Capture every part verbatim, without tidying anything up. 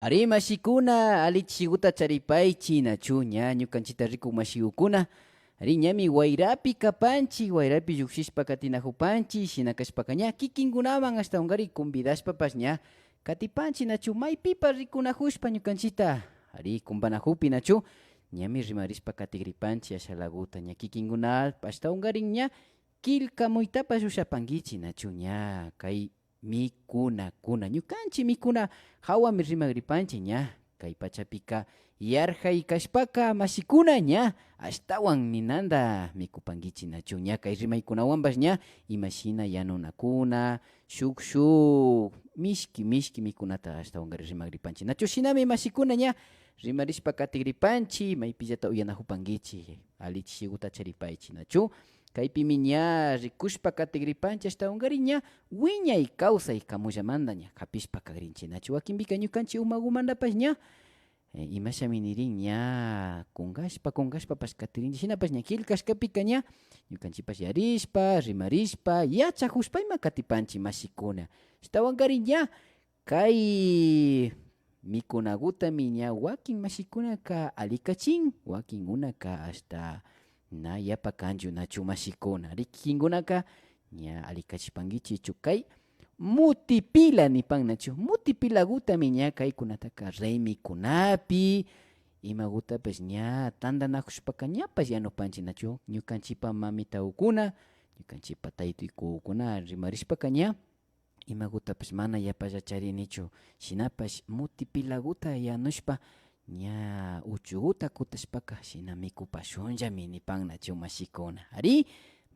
Ari, mashikuna, ali chishiguta charipaychi, nachu, ña, ñukanchita rikuk mashigukuna. Ari, ñami wayrapi kapanchi, wayrapi llukshishpa katinajupanchi, shina kashpaka ña, kikinkunaman ashtawankari convidashpapash ña, katipanchi, nachu, maypipash rikunajushpa ñukanchita, ari, kumpanajupi, nachu, ñami rimarishpa katigripanchi, ashalaguta, ña, kikinkuna, ashtawankarin ña, killkamuytapash ushapankichi, nachu, ña, kay mikunakuna. Ñukanchi mikuna jawami rimagripanchi ña. Kay pachapika yarjay kashpaka mashikuna ña ashtawan ninanda mikupankichi nachu. Ña kay rimaykunawanpash ña imashina yanunakuna, shuk shuk mishki mishki mikunata ashtawankari rimagripanchi nachu. Shinami mashikuna ña rimarishpa katigripanchi, maypillata uyanajupankichi, ali chishiguta charipaychi nachu. Kaypimi ña rikushpa katigripanchi ashtawankari ña wiñay kawsay kamullamanta ña japishpa kagrinchi nachu. Wakinpika ñukanchi umagumantapash ña, eh, imashami nirin ña kungashpa kungashpapash katigrinchi. Shinapash ña killkashkapika ña ñukanchipash yarishpa, rimarishpa, yachajushpa ima katipanchi mashikuna. Ashtawankari ña kay mikunagutami ña wakin mashikunaka alikachin, wakinkunaka ashta na yapa kanchu nachu mashikuna. Ari kikinkunaka ña alikachipankichichu kay mutipila nipan nachu. Mutipilagutami ña kaykunataka raymikunapi imagutapash ña tandanajushpaka ñapash yanupanchi nachu. Ñukanchipa mamitagukuna, ñukanchipa taytuykukuna rimarishpaka ña imagutapash mana yapalla charinichu. Shinapash mutipilaguta yanushpa ña uchuguta kutashpaka shina mikupashunllami nipan nachu mashikuna. Ari,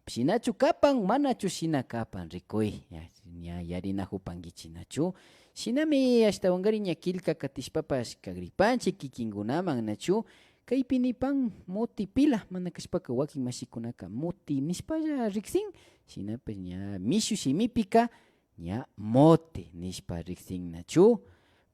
shinachu kapan, manachu shina kapan rikuy. Ya, ña yarinajupankichi nachu. Shinami ashtawankari ña killka katishpapash kagripanchi kikinkunaman nachu. Kaypi nipan mutipila, mana kashpaka wakin mashikunaka muti nishpalla riksin. Shinapash ña mishu shimipika ña mote nishpa riksin nachu.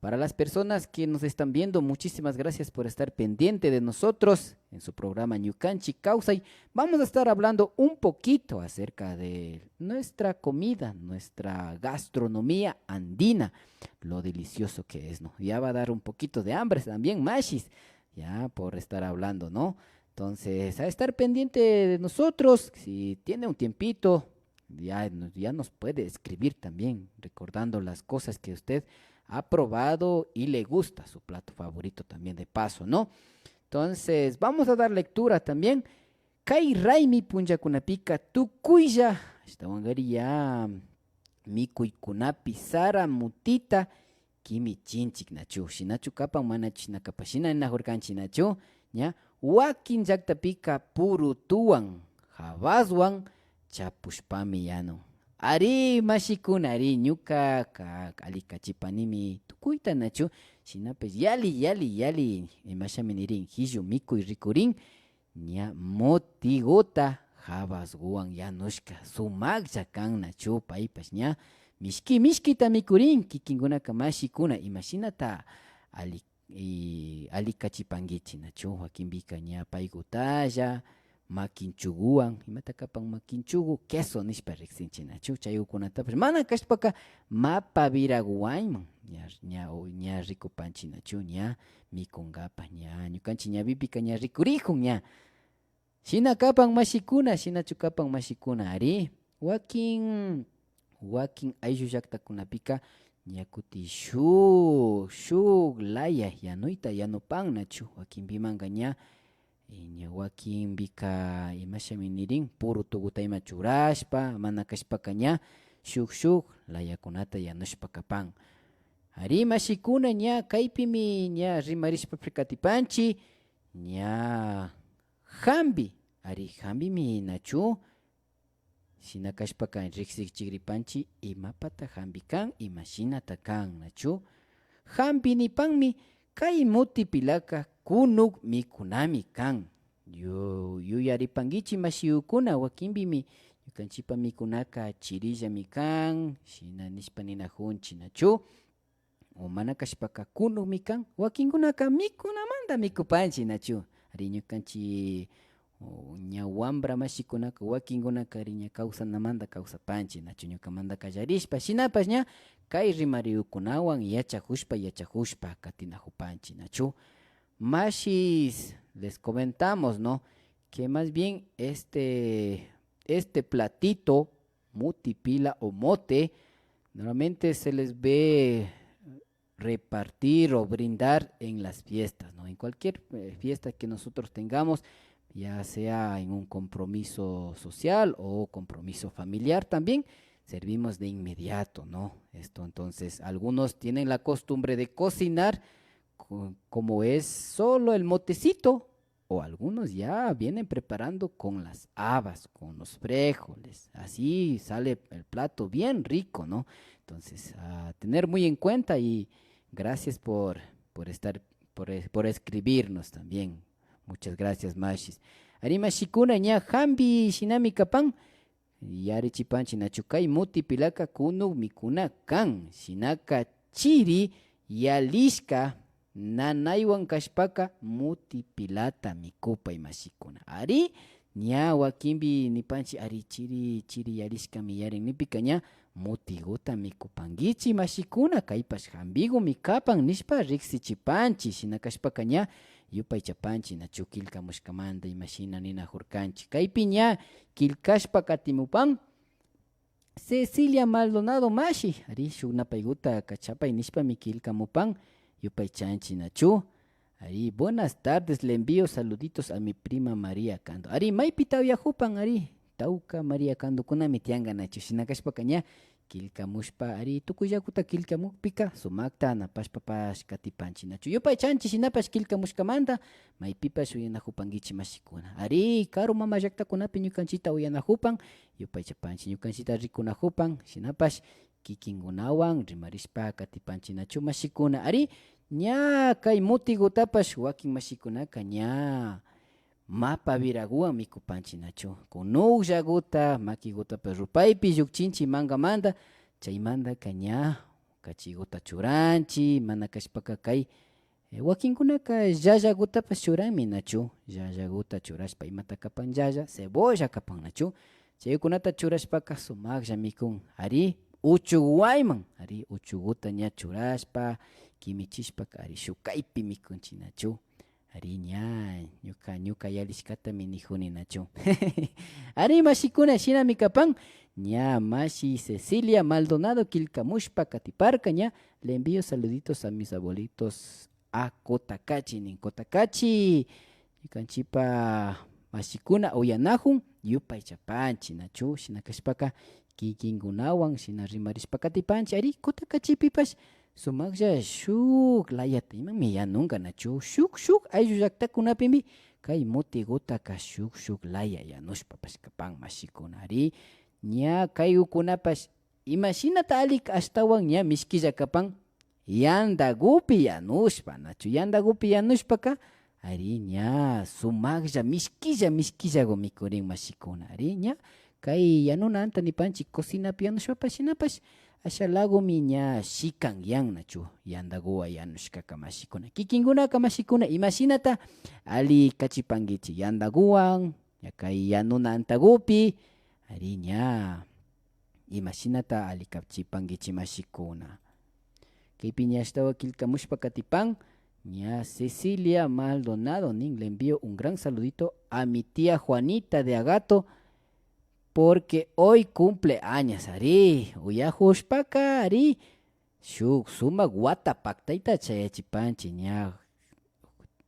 Para las personas que nos están viendo, muchísimas gracias por estar pendiente de nosotros en su programa Ñukanchi Kawsay. Vamos a estar hablando un poquito acerca de nuestra comida, nuestra gastronomía andina, lo delicioso que es, ¿no? Ya va a dar un poquito de hambre también, mashis, ya por estar hablando, ¿no? Entonces, a estar pendiente de nosotros, si tiene un tiempito, ya, ya nos puede escribir también, recordando las cosas que usted ha probado y le gusta, su plato favorito también de paso, ¿no? Entonces, vamos a dar lectura también. Kay raymi punllakunapika tukuylla, ashtawankari ya mikuykunapi sara mutita kimichinchik nachu, shinachu kapan, manachu shina kapan, shina ninajurkanchik nachu, ña, wakin llaktapika purutuwan, habaswan chapushpami yanun. Ari, mashikuna, ari, ñukaka alikachipanimi tukuyta nachu, shinapash yali, yali, yali, imashami nirin, hillu mikuy rikurin, ña mutiguta habasguwan yanushka sumaklla kan nachu, paypash ña mishki mishkita mikurin. Kikinkunaka mashikuna imashinata ali, y alikachipankichi nachu, wakinpika ña paygutalla makinchuguwan, imata kapan makinchugu, queso nishpa riksinchi nachu, chaygukunatapash mana kashpaka mapa wiraguwanman ña, ña, ña rikupanchi nachu, ña mikunkapak ña ñukanchi ñawipika ña rikurijun ña. Shina kapan mashikuna, shinachu kapan mashikuna, ari. Wakin, wakin ayllu llaktakunapika ña kuti shuk, shuk laya yanuyta yanupan nachu, wakinpimanka ña, y ña wakinpika imashami nirin, purutuguta ima churashpa, mana kashpaka ña shuk, shuk layakunata yanushpa kapan. Ari, mashikuna, ña kaypimi ña rimarishpa katipanchi, ña jambi, ari, jambimi nachu, shina kashpaka riksichigripanchi imapata jambi kan, imashinata kan nachu. Jambi nipanmi kay mutipilaka kunuk mikunami kan. Yu-, yuyaripankichi mashiyukuna, wakinpimi ñukanchipa mikunaka chirillami kan, shina nishpa ninajunchi nachu. O mana kashpaka kunukmi kan, wakinkunaka mikunamanta mikupanchi nachu. Ari, ñukanchi, o, ña wambra mashikunaka, wakinkunaka ari ña kawsanamanta kawsapanchi nachu, ñukamanta kallarishpa. Shinapash ña kay rimariyukunawan yachakushpa, yachakushpa katinakupanchik, nachu? Mashis, les comentamos, ¿no? Que más bien este, este platito, mutipila o mote, normalmente se les ve repartir o brindar en las fiestas, ¿no? En cualquier, eh, fiesta que nosotros tengamos, ya sea en un compromiso social o compromiso familiar también, servimos de inmediato, ¿no? Esto, entonces, algunos tienen la costumbre de cocinar co-, como es solo el motecito, o algunos ya vienen preparando con las habas, con los frijoles. Así sale el plato bien rico, ¿no? Entonces, a tener muy en cuenta y gracias por, por estar, por, es- por escribirnos también. Muchas gracias, mashis. Ari mashikuna, ña hampi shinami kapan. Yarichipanchik, nachu? Kay mutipilaka kunuk mikuna kan, shinaka chiri yalishka nanaywan kashpaka mutipilata mikupay, mashikuna. Ari, ña wakinpi nipanchik, ari, chiri, chiri yalishkami yarin nikpika ña mutiguta mikupankichik, mashikuna, kaypash hampigumi kapan nishpa riksichipanchik. Shina kashpaka ña yupaychapanchik, nachu? Killkamushkamanta imashina ninakurkanchik. Kaypi ña killkashpa katimupan Cecilia Maldonado mashi. Ari, shuk napayguta kachapay nishpami killkamupan, yupaychanchik, nachu? Ari, buenas tardes, le envío saluditos a mi prima María Cando. Ari, maypita uyakupan, ari, tawka María Candokunami tiyanka, nachu? Shina kashpaka ña killkamushpa, ari, tukuyllaguta killkamukpika sumakta napashpapash katipanchik, nachu? Yupaychanchik shinapash killkamushkamanta, maypipash uyanakupankichik, mashikuna. Ari, karu mama llaktakunapi ñukanchikta uyanakupan, yupaychapanchik, ñukanchikta rikunakupan, shinapash kikinkunawan rimarishpa katipanchik, nachu, mashikuna? Ari, ña kay mutigutapash wakin mashikunaka ña mapa wiraguwan mikupanchik, nachu? Kunukllaguta, makigutapash rupaypi llukchinchik mankamanta, chaymantaka ña kachiguta churanchik, mana kashpaka kay, eh, wakinkunaka llallagutapash churanmi, nachu? Llallaguta churashpa, imata kapan llalla? Cebolla kapan, nachu? Chaykunata churashpaka sumaklla mikun, ari, uchuguwayman, ari, uchuguta ña churashpa, kimichishpaka, ari, shuk kaypi mikunchik, nachu? Ari, ña, ñuka, ñuka yalishkatami nikuni, nachu? Ari, mashikuna, shinami kapan. Ña mashi Cecilia Maldonado killkamushpa katiparka, ña le envío saluditos a mis abuelitos a Cotacachi nin. Cotacachi, ñukanchikpa mashikuna uyanakun, yupaychapanchik, nachu? Shina kashpaka kikinkunawan shina rimarishpa katipanchik. Ari, Cotacachipipash sumaklla shuk layata imanmi yanunka, nachu? Shuk, shuk ayllu llaktakunapimi kay mutigutaka shuk, shuk laya yanushpapash kapan, mashikuna. Ari, ña kaykunapash imashinata alli ashtawan ña mishkilla kapan, yandagupi yanushpa, nachu? Yandagupi yanushpaka, ari, ña sumaklla mishkilla, mishkillagu mikurin, mashikuna. Ari, ña kay yanunanta nipanchik cocinapi yanushpapash shinapash, asha lagumi ña shikan yan, nachu? Yandaguwan yanushkaka, mashikuna. Kikinkunaka, mashikuna, imashinata alli kachipankichik yandaguwan, ña kay yanuna antagupi, ari, ña imashinata alli kachipankichik, mashikuna. Kaypi ña ashtawan killkamushpa katipan, ña Cecilia Maldonado nin, le envío un gran saludito a mi tía Juanita de Agato, porque hoy cumple años. Ari, uyakushpaka, ari, shuk sumak wata paktayta chayachipanchik, ña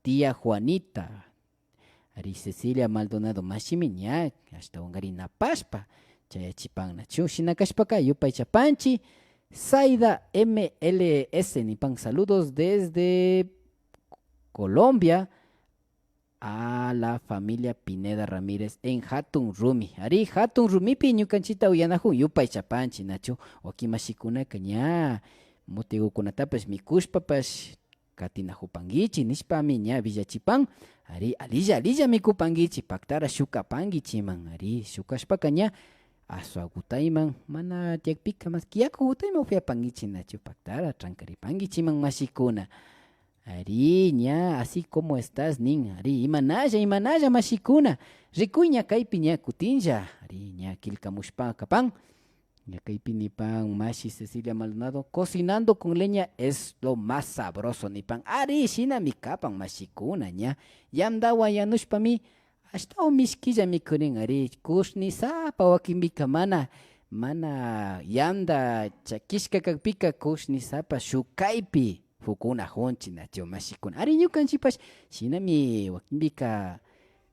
tía Juanita. Ari, Cecilia Maldonado mashimi ña ashtawankarin napashpa chayachipan, nachu? Shina kashpaka yupaychapanchik. Saida M L S nipan, saludos desde Colombia a la familia Pineda Ramírez en Hatun Rumi. Ari, Hatun Rumipi ñukanchikta uyanakun, yupaychapanchik, nachu? Wakin mashikunaka ña mutigukunatapash mikushpapash katinakupankichik nishpami ña willachipan. Ari, alilla, alilla mikupankichik, paktara shuk apankichikman. Ari, shuk kashpaka ña aswagutayman, mana tiyakpika maski yakugutayman upyapankichik, nachu? Paktara trankaripankichikman, mashikuna. Ari, ña, así como estás nin. Ari, imanalla, imanalla, mashikuna. Rikuy ña kaypi ña kutinlla. Ari, ña killkamushpa kapan. Ña kaypi nipan mashi Cecilia Maldonado, cocinando con leña es lo más sabroso nipan. Ari, shinami kapan mashikuna ña. Yandawan yanushpami ashtawan mishkilla mikurin, ari, kushnisapa wakinpika mana, mana yanda chakishka kakpika kushnisapa shukaypi fukunajunchi nachu mashikuna. Ari, ñukanchipash shinami wakinpika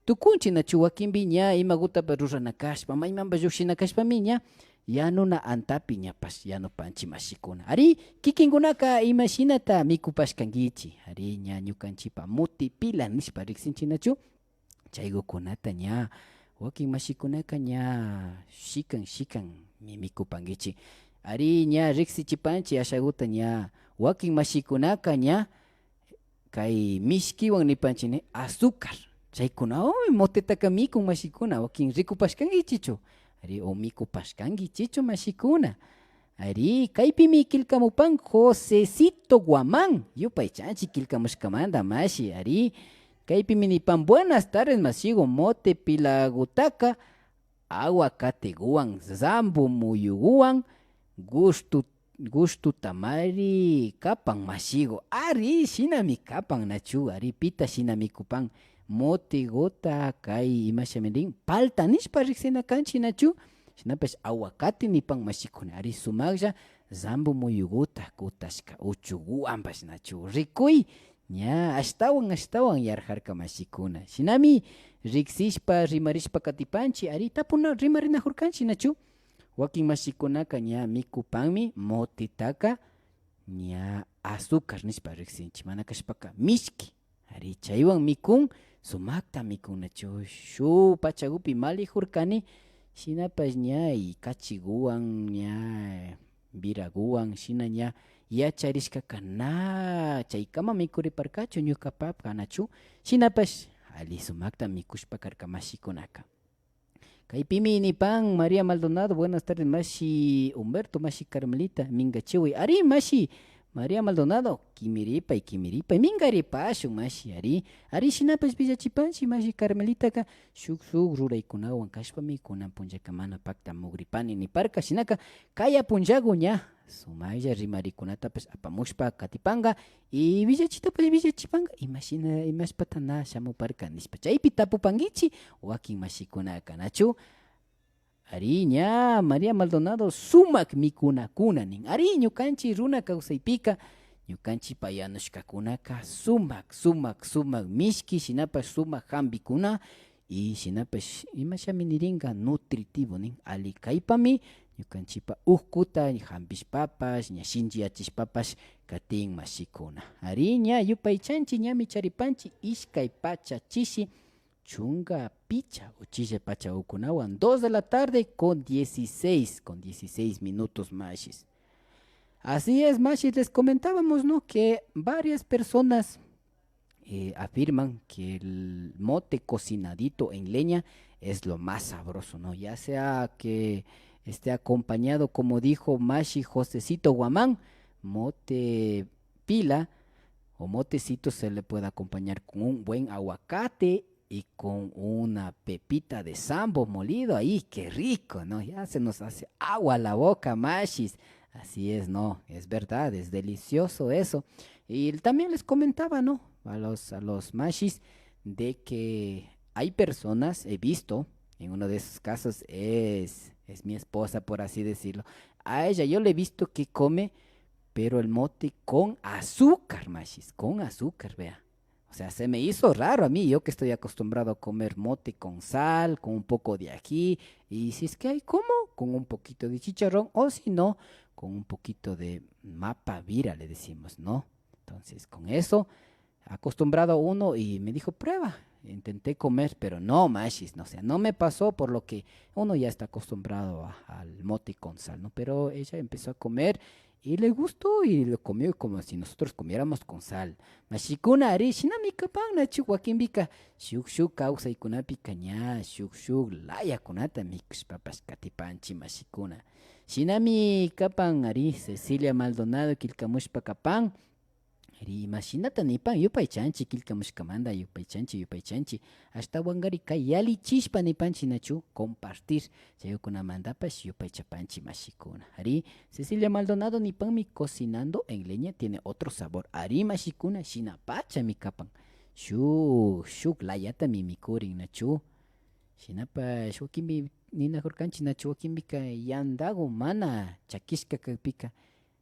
tukunchi nachu, wakinpi ña imagutapash rurana kashpa, maymanpash llukshina kashpami ña yanuna antapi ñapash yanupanchi mashikuna. Ari, kikinkunaka imashinata mikupashkankichi? Ari, ña ñukanchipa mutipila nishpa riksinchi nachu? Chaygukunata ña wakin mashikunaka ña shikan shikanmi mikupankichi. Ari, ña riksichipanchi ashaguta ña wakin mashikunaka ña kay mishkiwan nipanchini azúcar. Chaykunawanmi motetaka mikun mashikuna, wakin rikupashkankichichu? Ari, o mikupashkankichichu mashikuna? Ari, kaypimi killkamupan Josecito Guamán. Yupaychanchi killkamushkamanta mashi. Ari, kaypimi nipan, buenas tardes mashigu, mote pilagutaka aguacateguwan, zambo muyuguwan gushtu, gushtutamari kapan mashigu. Ari, shinami kapan nachu, ari, pita shina mikupan moteguta kay imashami rin, palta nishpa riksina kanchi nachu? Shinapash aguacate nipan mashikuna, ari, sumaklla zambo muyuguta kutashka uchuguwanpash nachu rikuy. Ña ashtawan ashtawan yarjarka mashikuna. Shinami riksishpa rimarishpa katipanchi, ari, tapuna rimarinajurkanchi nachu? Wakin mashikunaka ña mikupanmi motetaka ña azúcar nishpa riksinchi, mana kashpaka mishki. Ari, chaywan mikun, sumakta mikun nachu. Shuk pachagupi malijurkani, shinapash ña y kachiguwan ña viraguwan shina ña yacharishkaka na chaykama mikuriparkachu ñukapaka nachu, shinapash ali sumakta mikushpa karka mashikunaka. Kaypimi nipan María Maldonado, buenas tardes mashi Humberto, mashi Carmelita, mingachiwi. Ari mashi María Maldonado, kimiripay, kimiripay, mingaripashun mashi, ari, ari shinapash villachipanchi mashi Carmelitaka, shuk shuk ruraykunawan kashpami kunan punllaka mana pakta mugripani niparka, shinaka kaya punllagu ña sumaklla rimarikunatapash apamushpa katipanga y villachitapash villachipanka, imashina, imashpata na shamuparka nishpa. Chaypi tapupankichi wakin mashikunaka, nachu? Ari, ña María Maldonado sumak mikunakuna nin. Ari, ñukanchi runa kawsaypika, ñukanchipa yanushkakunaka sumak, sumak, sumak mishki, shinapash sumak jambikuna, y shinapash imashami niringa nutritivo nin. Ali kaypami ñukanchipa ukuta jambishpapash, ña shinchiyachishpapash katin mashikuna. Ari, ña yupaychanchi, ñami charipanchi ishkay pacha chishi chunga picha uchilla pacha ukunawan, dos de la tarde con dieciséis, con dieciséis minutos mashis. Así es, mashis, les comentábamos, ¿no? Que varias personas eh, afirman que el mote cocinadito en leña es lo más sabroso, ¿no? Ya sea que esté acompañado, como dijo mashi Josecito Guamán, mote pila o motecito se le puede acompañar con un buen aguacate y con una pepita de sambo molido. ¡Ay, qué rico, no! Ya se nos hace agua la boca, mashis. Así es, no, es verdad, es delicioso eso. Y también les comentaba, ¿no? A los, a los mashis de que hay personas, he visto, en uno de esos casos es, es mi esposa, por así decirlo. A ella yo le he visto que come, pero el mote con azúcar, mashis, con azúcar, vea. O sea, se me hizo raro a mí, yo que estoy acostumbrado a comer mote con sal, con un poco de ají, y si es que hay, como con un poquito de chicharrón, o si no, con un poquito de mapa vira, le decimos, ¿no? Entonces, con eso, acostumbrado uno, y me dijo, prueba. Intenté comer, pero no, mashis, no, o sea, no me pasó, por lo que uno ya está acostumbrado a- al mote con sal, ¿no? Pero ella empezó a comer y le gustó y lo comió como si nosotros comiéramos con sal. Mashikuna, ari, shinami kapan, nachu, wakinpika shuk shuk kawsaykunapika ña shuk shuk layakunata mikushpapash katipanchi, mashikuna. Shinami kapan, ari, Cecilia Maldonado killkamushpa kapan. Ari, imashinata nipan, yupaychanchi, killkamushkamanta yupaychanchi, yupaychanchi. Ashtawankari kay yalichishpa nipanchi nachu, compartir. Chaykunamantapash yupaychapanchi mashikuna. Ari, Cecilia Maldonado nipanmi, cocinando en leña tiene otro sabor. Ari, mashikuna, shinapachami kapan. Shuk, shuk layatami mikurin nachu. Shinapash wakinpi ninakurkanchi nachu, wakinpika yantagu mana chakishka kakpika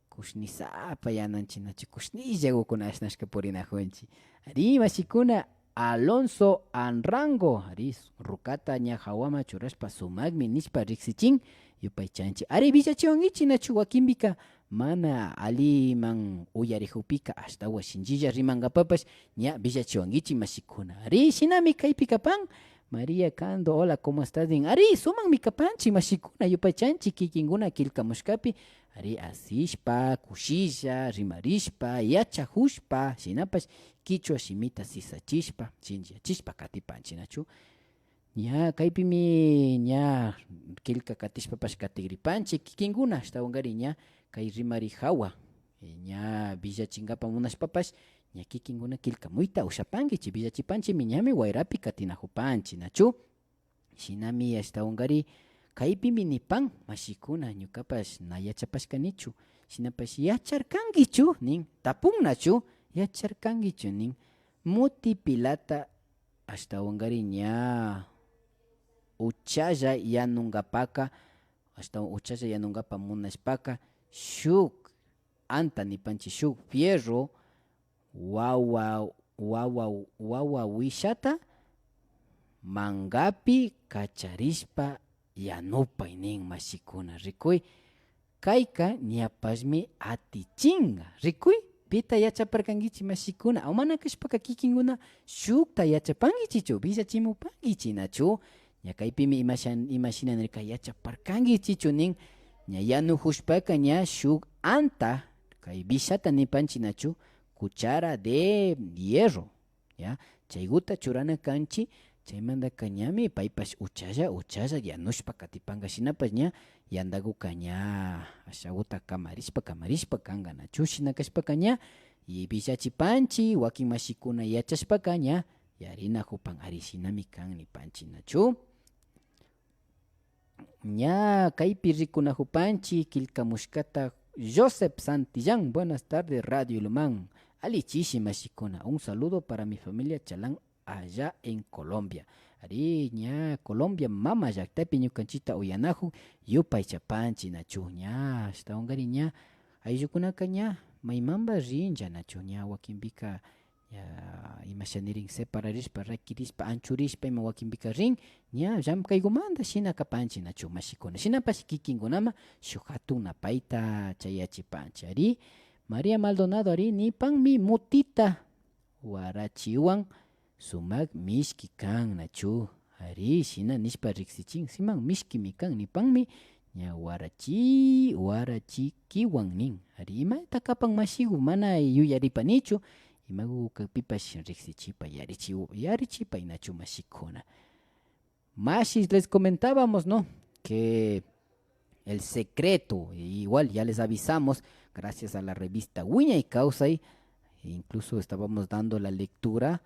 kushnisapa yananchi nachu, kushnillagukuna ashnashka purinakunchi. Ari, mashikuna, Alonso Anrango, ari, rukata ña hawama churashpa sumakmi nishpa riksichin, yupaychanchi. Ari, villachiwankichi nachu, wakinpika mana aliman uyarikukpika ashtawan shinchilla rimankapapash ña villachiwankichi mashikuna. Ari, shinami kaypi kapan. María Cando, hola, ¿cómo estás? Nin. Ari, sumakmi kapanchi mashikuna, yupaychanchi kikinkuna killkamushkapi. Ari, asishpa, kushilla, rimarishpa, yachakushpa, shinapash kichwa shimita sisachishpa, shinchiyachishpa katipanchi nachu. Ña kaypimi ña killka katishpapash katigripanchi kikinkuna, ashtawankari ña kay rimari hawa, eh, ña villachinkapa munashpapash ña kikinkuna killkamuyta ushapankichi, villachipanchimi ñami wayrapi katinakupanchi nachu. Shinami ashtawankari kaypimi nipan, mashikuna, ñukapash na yachapashkanichu, shinapash yacharkankichu nin, tapun nachu, yacharkankichu nin, muti pilata ashtawankari ña uchalla yanunkapaka, ashtawan uchalla yanunkapa munashpaka shuk anta nipanchi, shuk fierro wawa, wawa, wawa wishata mankapi kacharishpa yanupay nin mashikuna. Rikuy, kayka ñapashmi atichinka. Rikuy, pita yachaparkankichi mashikuna? O mana kashpaka kikinkuna shukta yachapankichichu, villachimupankichi nachu? Ña kaypimi imashan-, imashina nirka, yachaparkankichichu nin, ña yanukushpaka ña shuk anta, kay vishata nipanchi nachu, cuchara de hierro, ya, chaykuta churana kanchi, chaymantaka ñami paypash uchalla, uchalla yanushpa katipanka, shinapash ña yantakuka ña ashakuta kamarishpa, kamarishpa kanka nachu, shina kashpaka ña, y villachipanchi, wakin mashikuna yachashpaka ña yarinakupan, ari shinami kan nipanchi nachu. Ña kaypi rikunakupanchi killkamushkata Joseph Santillán, buenas tardes Radio Ilumán. Alli chishi mashikuna, un saludo para mi familia Chalán allá en Colombia. Ari, ña Colombia mama llaktapi ñukanchita uyanakun, yupaychapanchi nachu, ña ashtawankari ña ayllukunaka ña maymanpash rinlla nachu, ña wakinpika ña, imasha nirin, separarishpa, rakirishpa, anchurishpa, ima wakinpika rin, ña llamkaykumanta shina kapanchi nachu mashikuna. Shinapash kikinkunaman shuk hatun napayta chayachipanchi. Ari, María Maldonado, ari, nipanmi mutita warachiwan sumak mishki kan nachu. Ari, shina nishpa riksichin, siman mishkimi kan nipanmi, ña warachi, warachikiwan nin. Ari, imata kapan mashiku, mana yuyaripanichu, imaku kakpipash riksichipa, yarichi-, yarichipa inachu mashikuna. Mashis, les comentábamos, ¿no? Que el secreto, igual ya les avisamos, gracias a la revista Wiñay Kawsay, incluso estábamos dando la lectura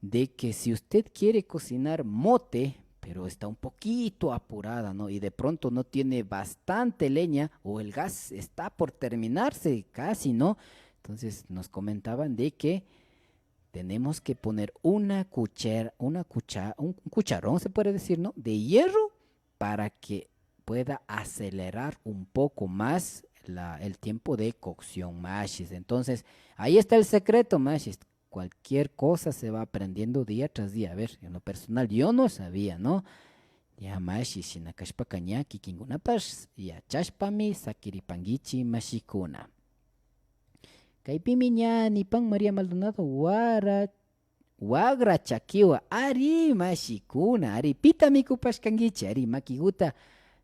de que si usted quiere cocinar mote, pero está un poquito apurada, ¿no? Y de pronto no tiene bastante leña o el gas está por terminarse casi, ¿no? Entonces nos comentaban de que tenemos que poner una cuchar-, una cucha-, un cucharón, se puede decir, ¿no? De hierro para que pueda acelerar un poco más la, el tiempo de cocción, mashis. Entonces, ahí está el secreto, mashis. Cualquier cosa se va aprendiendo día tras día. A ver, en lo personal, yo no sabía, ¿no? Ya, mashi, shina kashpaka ña kikinkunapash yachashpami sakiripankichi, mashikuna. Kaypimi ña nipan María Maldonado, wara, wagra chakiwa, ari, mashikuna, ari, pita mikupashkankichi, ari, makikuta,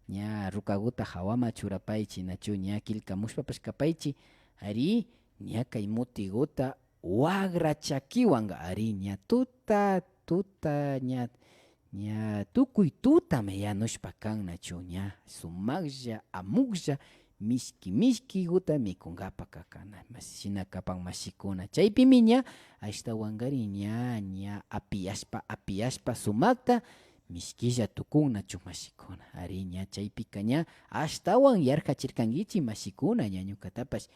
ña rukakuta hawama churapaychi, nachu, ña killkamushpapash kapaychi, ari, ña kay mutikuta wagra chakiwanka, ari, ña tuta, tuta, ña, ña tukuy tutami yanushpa kan, nachu, ña sumaklla, amuklla, mishki mishkiguta mikungapak kakana. Mas-, shina kapan mashikuna. Chaypimi ña ashtawankarin ña, ña apiyashpa, apiyashpa sumakta mishkilla tukunnachu mashikuna. Ari, ña chaypika ña ashtawan yarjachirkankichi mashikuna, ña ñukatapash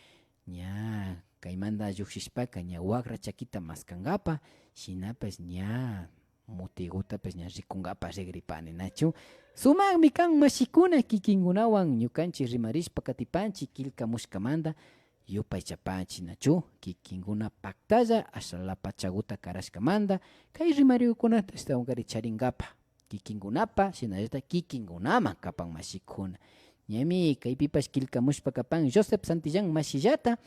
ña kaymanta llukshishpaka ña wagra chakita maskangapa, shinapash ña mutigutapash ña rikungapa rigripani, nachu? Sumakmi kan mashikuna, kikinkunawan ñukanchi rimarishpa katipanchi killkamushkamanta, yupaychapanchi, nachu? Kikinkuna paktalla ashala pachaguta karashkamanta, kay rimarigukunata ashtawankari charingapa. Kikinkunapa, shinallata kikinkunaman kapan mashikuna. Ñami kaypipash killkamushpa kapan Joseph Santillán mashillata.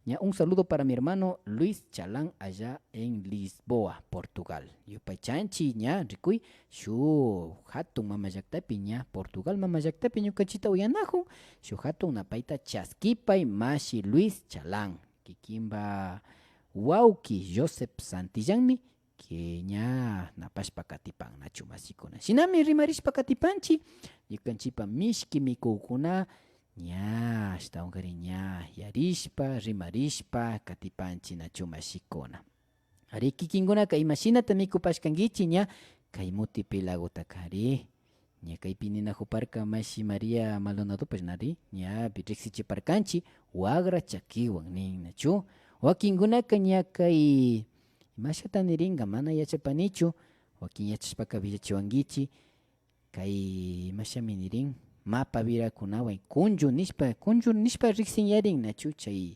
Ña, un saludo para mi hermano Luis Chalán allá en Lisboa, Portugal. Yupaychanchi ña, rikuy, shuk hatun mama llaktapi ña, Portugal mama llaktapi ñukanchita uyanajun, shuk hatun napayta chaskipay mashi Luis Chalán. Kikinpa wawki Joseph Santillánmi que ña napashpa katipan, nachu mashikuna. Shinami rimarishpa katipanchi, ñukanchipa mishki mikukuna ña ashtawankari ña yarishpa, rimarishpa katipanchi, nachu mashikuna. Ari, kikinkunaka imashinata mikupashkankichi ña kay muti pilagutaka, ari? Ña kaypi ninajuparka mashi María Maldonadopash nari, ñapi riksichiparkanchi wagra chakiwan nin, nachu? Wakinkunaka ña kay, imashata nirinka, mana yachapanichu, wakin yachashpaka willachiwankichi, kay, imashami nirin, mapa wirakunawan kunchu nishpa, kunchu nishpa riksinyarin, nachu? Chay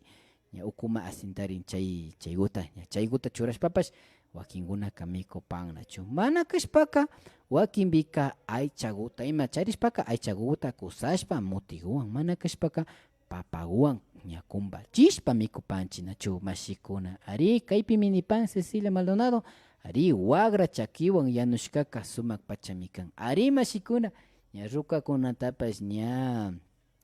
ña ukuma asintarin chay, chayguta, ña chayguta churashpapash wakinkunaka mikupan, nachu? Mana kashpaka wakinpika aychaguta ima charishpaka aychaguta kusashpa mutiguwan, mana kashpaka papaguwan ña kumpachishpa mikupanchi, nachu mashikuna? Ari, kaypimi nipan Cecilia Maldonado, ari, wagra chakiwan yanushkaka sumak pachami kan. Ari, mashikuna, ña rukakunatapash ña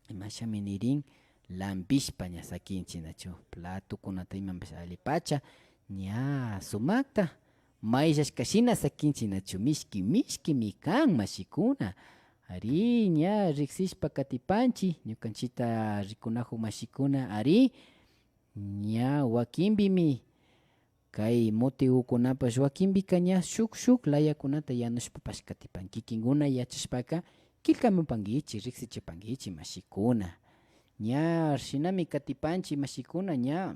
imashami nirin, lampishpa ña sakinchi, nachu? Platokunata imapash allipacha ña sumakta mayllashka shina sakinchi, nachu? Mishki mishkimi kan, mashikuna. Ari, ña riksishpa katipanchi, ñukanchita rikunajun mashikuna, ari, ña wakinpimi kay mutigukunapash wakinpika ña shuk shuk layakunata yanushpapash katipan. Kikinkuna yachashpaka killkamupankichi, riksichipankichi, mashikuna. Ña shinami katipanchi, mashikuna, ña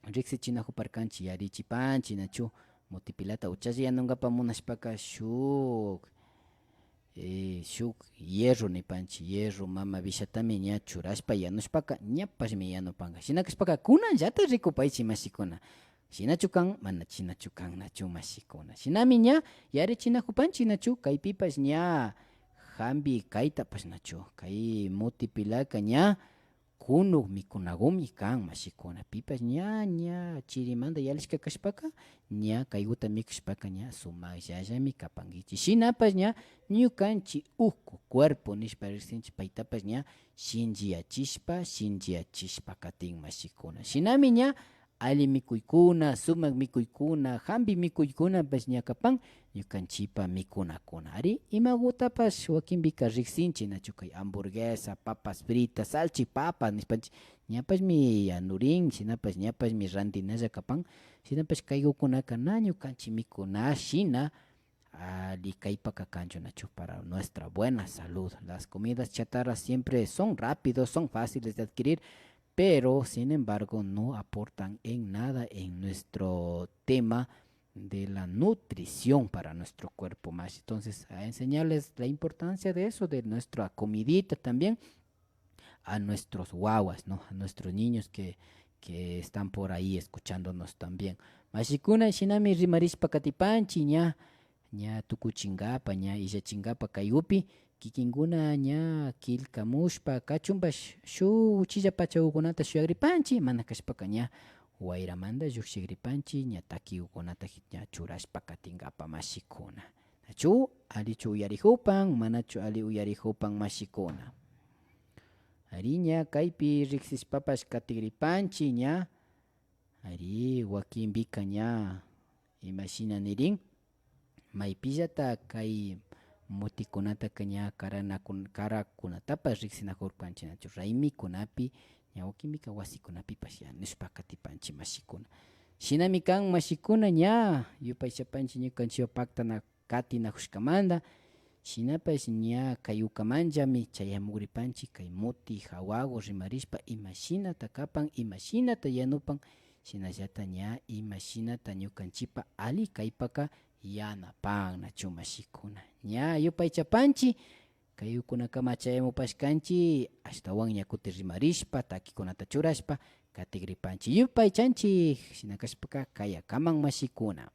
riksichinajuparkanchi, yarichipanchi, nachu? Mutipilata uchalla yanunkapa munashpaka shuk, eh, shuk hierro nipanchi, hierro mama wishatami ña churashpa yanushpaka ñapashmi yanupanka. Shina kashpaka kunanllata rikupaychi, mashikuna. Shinachu kan, mana shinachu kan, nachu, mashikuna? Shinami ña yarichinajupanchi, nachu? Kaypipash ña jambi kaytapash, nachu? Kay mutipilaka ña kunuk mikunagumi kan, mashikuna. Pipash ña, ña chirimanta yalishka kashpaka, ña kayguta mikushpaka ña sumakllallami kapankichi. Shinapash ña ñukanchi uku cuerpo nishpa riksinchi, paytapash ña shinchiyachishpa, shinchiyachishpa katin, mashikuna. Shinami ña alli mikuykuna, sumak mikuykuna, jambi mikuykunapash ña kapan ñukanchipa mikunakuna. Ari, imagutapash wakinpika riksinchi, nachu? Kay hamburguesa, papas fritas, salchipapa nishpanchi, ñapashmi yanurin, shinapash ñapashmi randinalla kapan, shinapash kaygukunaka na ñukanchi mikuna shina alli kaypaka kanchu, nachu? Para nuestra buena salud. Las comidas chatarras siempre son rápidos, son fáciles de adquirir, pero sin embargo no aportan en nada en nuestro tema de la nutrición para nuestro cuerpo más. Entonces, a enseñarles la importancia de eso, de nuestra comidita también, a nuestros guaguas, ¿no? A nuestros niños que, que están por ahí escuchándonos también. Mashikuna, shinami rimarishpa katipanchi ña, ña tukuchinkapa, ña illachinkapa kaygupi, kikinkuna ña killkamushpa kachunpash shuk uchilla pachagukunata shuyagripanchi, mana kashpaka ña wayramanta llukshigripanchi, ña takigukunata ña churashpa katinkapa, mashikuna. Nachu? Allichu uyarijupan, manachu alli uyarijupan, mashikuna? Ari, ña kaypi riksishpapash katigripanchi ña. Ari, wakinpika ña imashina nirin, maypillata kay mutikunataka ña karanakun-, karakunatapash riksinakurkanchik nachu, raymikunapi, ña wakinpika wasikunapipash yanushpa katipanchik mashikuna. Shinami kan mashikuna, ña yupaychapanchik ñukanchikwan paktana katinakushkamanta, shinapash ña kay ukamanllami chayamukripanchik kay muti hawagu rimarishpa imashinata kapan, imashinata yanupan, shinallata ña imashinata ñukanchikpa alli kaypaka yanapan nachu mashikuna. Ña yupaychapanchik, kay ukunakama chayamupashkanchik, ashtawan ña kuti rimarishpa, takikunata churashpa, katikripanchik. Yupaychanchik, shina kashpaka kayakaman mashikuna.